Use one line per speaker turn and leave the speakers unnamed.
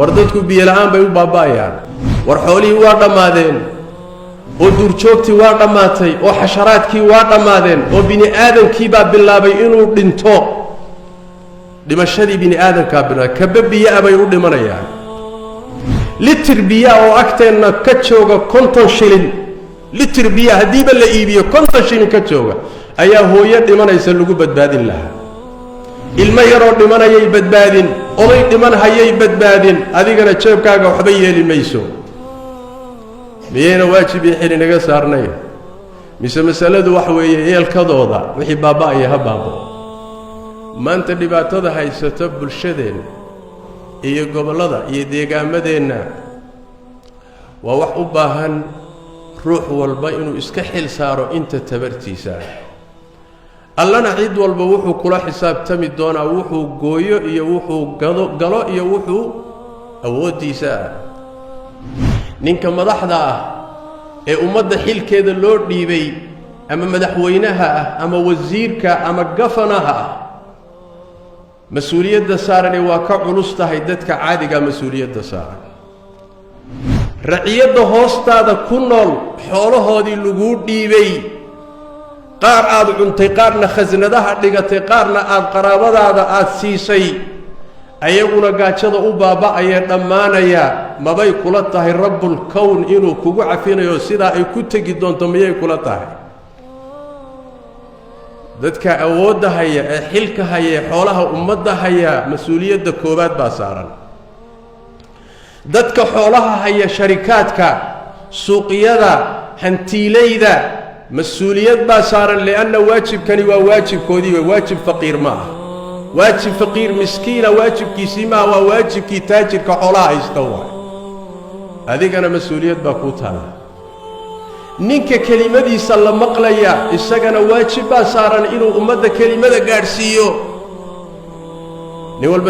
War dadku biyo la'aan bay u baaba'ayaan. War xoolihii waa dhammaadeen, oo duurjoogtii waa dhammaatay, oo xasharaadkii waa dhammaadeen, oo bini aadamkiibaa bilaabay inuu dhinto. Dhimashadii bini aadamkaa bilaabay, kaba biyo-a bay u dhimanayaan. Litir biyaa oo agteenna ka jooga 50 shilin, litir biya haddiiba la iibiyo 50 shilin ka jooga, ayaa hooyo dhimanaysa lagu badbaadin lahaa, ilmo yaroo dhimanayay badbaadin, oday dhiman hayay badbaadin. Adigana jeebkaaga waxba yeeli mayso. Miyayna waajib iyo xil inaga saarnay? Mise masaladu wax weeye eelkadooda wixii baaba'aya ha baaba'o? Maanta dhibaatada haysata bulshadeenna iyo gobollada iyo deegaamadeenna waa wax u baahan ruux walba inuu iska xil saaro inta tabartiisa ah. Allana cid walba wuxuu kula xisaabtami doonaa wuxuu gooyo iyo wuxuu gado galo iyo wuxuu awooddiisa ah. Ninka madaxda ah ee ummadda xilkeeda loo dhiibay, ama madaxweynaha ah ama wasiirka ama gafanaha ah, mas-uuliyadda saarani waa ka culus tahay dadka caadigaa mas-uuliyadda saaran. Raciyadda hoostaada ku nool, xoolahoodii laguu dhiibay, qaar aad cuntay, qaarna khasnadaha dhigatay, qaarna aad qaraabadaada aada siisay, ayaguna gaajada u baaba'ayee dhammaanaya, mabay kula tahay rabbul kown inuu kugu cafinayo? Sidaa ay ku tegi doonto miyay kula tahay? Dadka awoodda haya ee xilka haya ee xoolaha ummadda haya, mas-uuliyadda koowaad baa saaran. Dadka xoolaha haya, sharikaadka, suuqyada, hantiilayda, mas-uuliyad baa saaran, lianna waajibkani waa waajibkoodii. Wey waajib faqiir ma ah, waajib faqiir miskiina waajibkiisii maaha, waa waajibkii taajirka xoolaha haysta waay. Adigana mas-uuliyad baa kuu taala. Ninka kelimadiisa la maqlaya, isagana waajib baa saaran inuu ummadda kelimada gaadhsiiyo. Nin walba